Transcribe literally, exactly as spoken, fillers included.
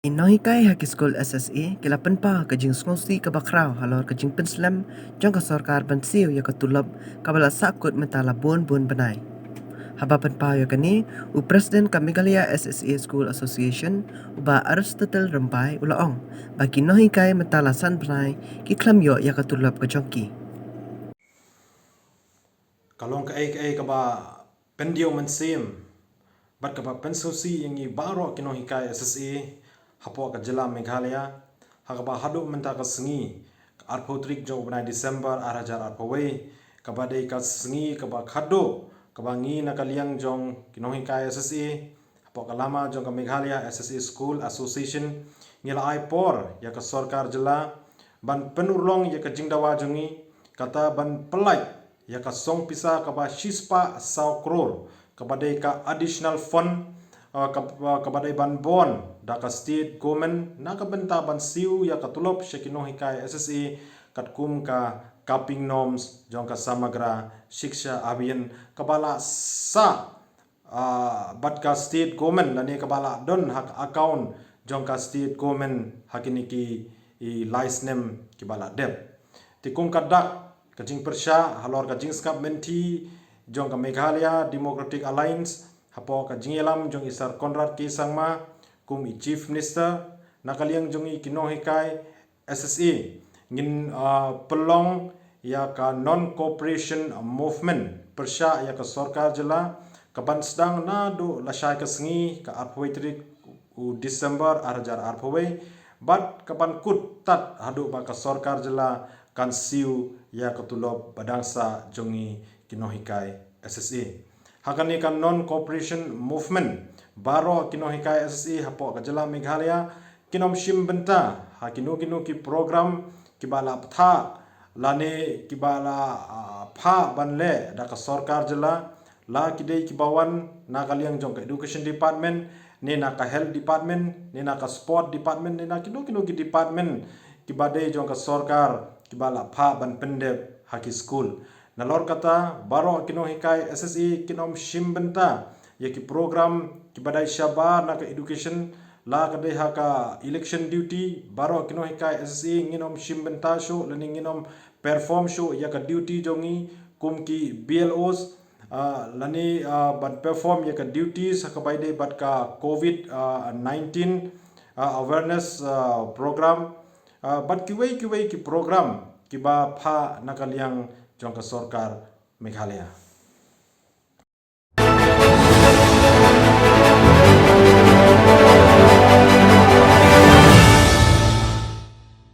Ki nonghikai ha ki skul S S A ki la pynpaw ka jingsngewsih kaba khraw halor ka jingpynslem jong ka sorkar ban siew ïa ka tulop kaba la sahkut mynta la bun bun bnai. Haba pynpaw ïa kane, u President ka Meghalaya S S A School Association, u Bah Aristotle Rymbai, u la ong ba ki nonghikai mynta la san bnai ki khlem ïoh ïa ka tulop ka jong ki. Ka long kaei kaei kaba pyndiaw mynsiem bad kaba pynsngewsih ïa ngi baroh ki nonghikai S S A hapoh ka jylla Meghalaya, ha kaba haduh mynta ka sngi, ka arphew tarik jong u bnai December ar hajar arphew wei, kaba dei ka sngi kaba khadduh kaba ngi na ka liang jong ki nonghikai S S A hapoh ka lama jong ka Meghalaya S S A School Association ngi la ai por ïa ka sorkar jylla ban pynurlong ïa ka jingdawa jong ngi, kata ban pyllait ïa ka song pisa kaba shispah saw klur kaba dei ka additional fund, uh, kab-, uh, kaba dei ban bun da ka state government na ka bynta ban siew ïa ka tulop sha ki nonghikai S S A katkum ka capping norms jong ka Samagra Shiksha Abhiyan kaba la sah, ah, bad ka state government lane kaba la don ha ka account jong ka state government ha kine ki, i, lai snem kiba la dep. Te kum ka dak ka jingpyrshah halor ka jingsngap mynthi jong ka Meghalaya Democratic Alliance hapoh ka jingïalam jong i Sir Conrad K Sangma kum i Chief Minister, na ka liang jong ngi ki nonghikai S S A ngin, ah, pynlong ïa ka non cooperation movement pyrshah ïa ka sorkar jylla kaban sdang naduh lashai ka sngi ka arphew wei tarik u December ar hajar arphew wei bad kaban kut tad haduh ba ka sorkar jylla kan siew ïa ka tulop ba dang sah jong ngi ki nonghikai S S A. Ha kane ka non cooperation movement, baroh ki nonghikai S S A hapoh ka jylla Meghalaya kin ym shim bynta ha kino kino ki program kiba la pynthah lane kiba la, ah, phah ban leh da ka sorkar jylla, la ki dei kiba wan na ka liang jong ka education department, ne na ka health department, ne na ka sport department, ne na kino kino ki department kiba dei jong ka sorkar kiba la phah ban pyndep ha ki skul. Nalor kata, baroh ki nonghikai S S A kin ym shim bynta ïa ki program kiba dei shabar na ka education, la ka dei ha ka election duty, baroh ki nonghikai S S A ngin ym shim bynta shuh lane ngin ym perform shuh ïa ka duty jong ngi kum ki B L Os, ah, lane, ah, ban perform ïa ka duties ha kaba ïadei bad ka covid, ah, nineteen, ah, awareness, ah, program, ah, bad kiwei kiwei ki program kiba phah na ka liang jong ka sorkar Meghalaya.